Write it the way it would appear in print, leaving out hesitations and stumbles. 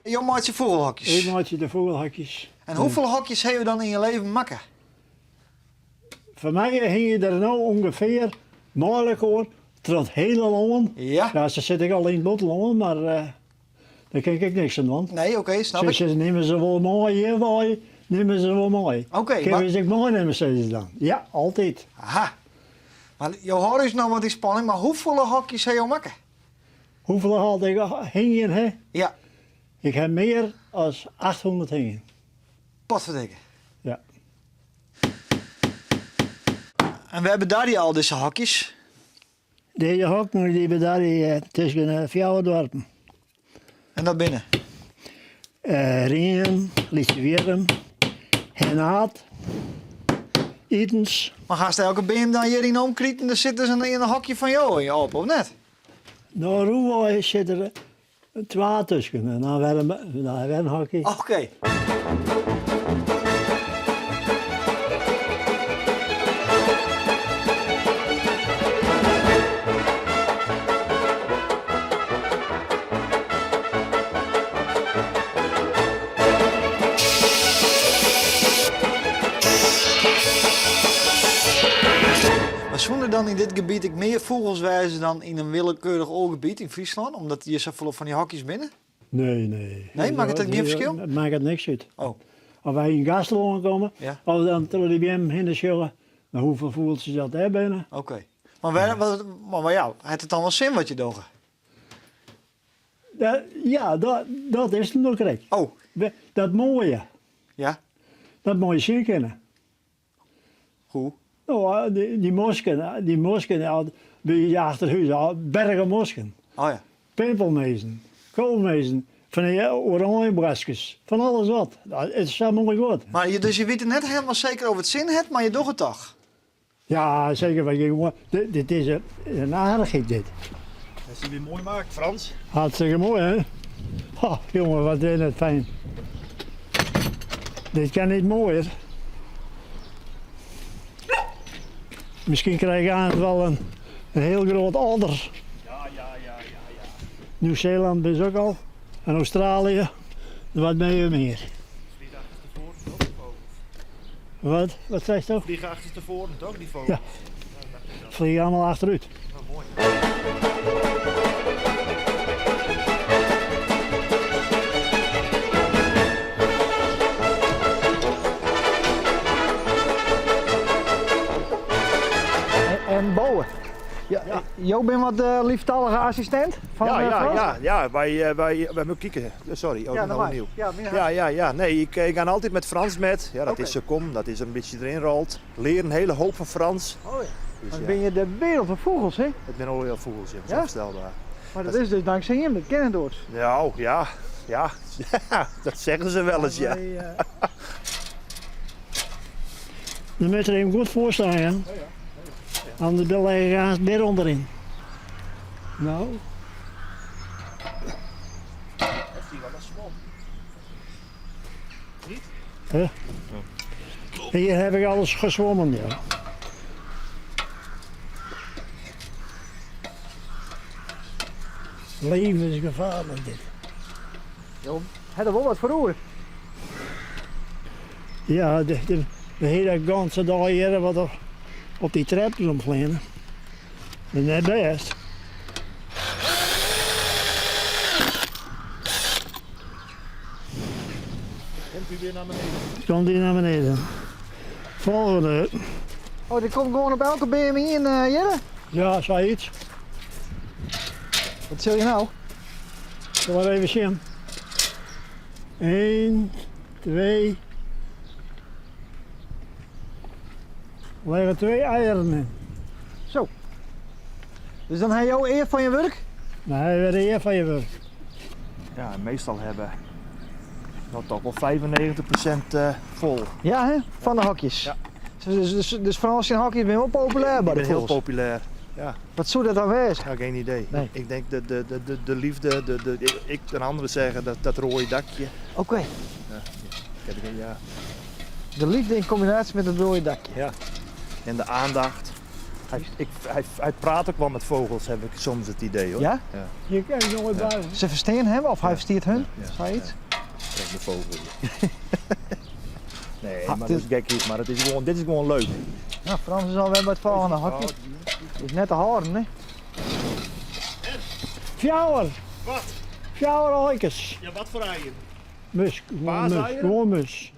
Jo meitsje fûgelhokjes? Ik meitsje de fûgelhokjes. En hoefolle hokjes ha jo dan yn je leven makke? Foar my hingje der no ûngefear mei elkoar troch it hiele lân. Ja. Ja, se sitte ek al yn it bûtenlân, mar dêr kin ik ek niks oan dwaan. Nee, oké, snap ik. Se nimme se wol mei hjirwei, nimme se wol mei. Oké, Kinne we se ek meinimme, sizze se dan. Ja, altyd. Aha. Mar jo hâlde ús no wat yn spanning, mar hoefolle hokjes ha jo makke? Hoefolle oft ik hingjen ha? Ja. Ik ha mear as 800 hingjen. Potverdikke. Ja. En wêr bedarje al dizze hokjes? Dizze hokken dy bedarje tusken de fjouwer doarpen. En dat binne? Rien, Lytsewierrum, Hennaard, Itens. Mar hast elke beam dan hjir yn omkriten, der sit dus in hokje fan jo op, of net? No, rûnwei sit der twa tusken en dan wer in hokje. Oké. Mar soene der dan yn dit gebiet ek mear fûgels wêze dan yn in willekeurich oar gebiet yn Fryslân, omdat hjir safolle fan dy hokjes binne? Nee, nee. Nee, makket dat gjin ferskil? It makket niks út. Oh. As wy yn Gaasterlân komme, ja. of dan troch dy beammen hinne sjogge, dan hoefolle fûgeltsjes dat dêr binne. Oké. Mar wêr, wat, mar ja, hat it dan wol sin wat je dogge? Ja, dat is it no krekt. Oh. Dat moaie. Ja. Dat moatte je sjen kinne. Hoe? No, dy mosken, dy mosken by je achterhûs, bergen mosken. Oh ja. Pimpelmezen, koolmezen, fan dy oranje boarskes, fan alles wat. It is sa moai guod. Mar je, dus je witte net helemaal seker oft it sin hat, mar je dogge it toch? Ja, seker. Want je, dit, dit is in aardichheid dit. Dat is weer moai maakt, Frans. Hartstikke moai, hè? Ha, jongen, wat is dat fijn. Dit kan niet mooier. Misschien krijg ik aan wel een heel groot order. Ja, ja, ja, ja, ja. Nieuw-Zeeland is ook al. En Australië. Wat ben je meer? Vliegen achterstevoren, toch, die vogels? Wat? Wat zei je? Vliegen achterstevoren, toch, die vogels? Ja. Vliegen allemaal achteruit. Oh, mooi. En Bowe. Ja, Jo binne wat de lieftallige assistint fan Ja, ja, Frans? ja, ja, wij, wij, wij moeten kijken. Sorry, oh, Ja, nog dat mag. opnieuw. Ja, meer Ja, ja, ja. Nee, ik ga altijd met Frans met. Ja, dat Oké. is zo kom, dat is een beetje erin rolt. Leer een hele hoop van Frans. Oh ja. Dus Dan ja, ben je de wereld van vogels, hè? het zijn al heel vogels, ja. Dat is Ja? onvoorstelbaar. Maar dat is dus dankzij hem, dat kennen door. Nou, ja, ja. Ja, dat zeggen ze wel eens, ja. Wij, Dan moet er even goed voor staan, ja. Anders dan leg je haast weer onderin. Nou, hè? Hier heb ik alles gezwommen, ja. Levensgevaarlijk dit. Jo, het er wol wat foar oer. Ja, de hele ganse dag hier wat op die trap omfleanen. Dat is net bêst. Komt u weer naar beneden? Komt die naar beneden. Volgende. Oh, dit komt gewoon op elke beam in, Jelle? Ja, zoiets. Wat zul je nou? Zal maar even zien. 1, 2. Er liggen twee eieren in. Zo. Dus dan heb je jou eer van je werk? Nee, weer de eer van je werk. Ja, en meestal hebben nou toch wel 95% vol. Ja, hè? Van de hokjes. Ja. Dus, dus, dus Frans en hokjes zijn wel populair bij Ik de ben heel vogels. populair. Ja, Wat zou dat dan wezen? ja, geen idee. Nee. Ik denk de liefde, ik en anderen zeggen dat rode dakje. Oké. Ja, ik heb geen, ja. De liefde in combinatie met het rode dakje. Ja. En de aandacht. Hy, ik, hy, hy praat ek wol met fûgels, ha ik soms it idee hoor. Ja? Je kan nooit bij. Se ferstean him of hy ferstiet hun? Ja. Sayts? Trek de fûgel. Nee, Ha, mar dit- dat is gekheid, mar it is gewoan, dit is gewoan leuk. Nou, Frans is alwer by it folgjende hokje. Is net te hâlden, hè? Fjouwer. Wat? Fjouwer aikes. Ja, wat foar eieren? Mus. Gewoan mus. Paaseieren? Gewoan mus.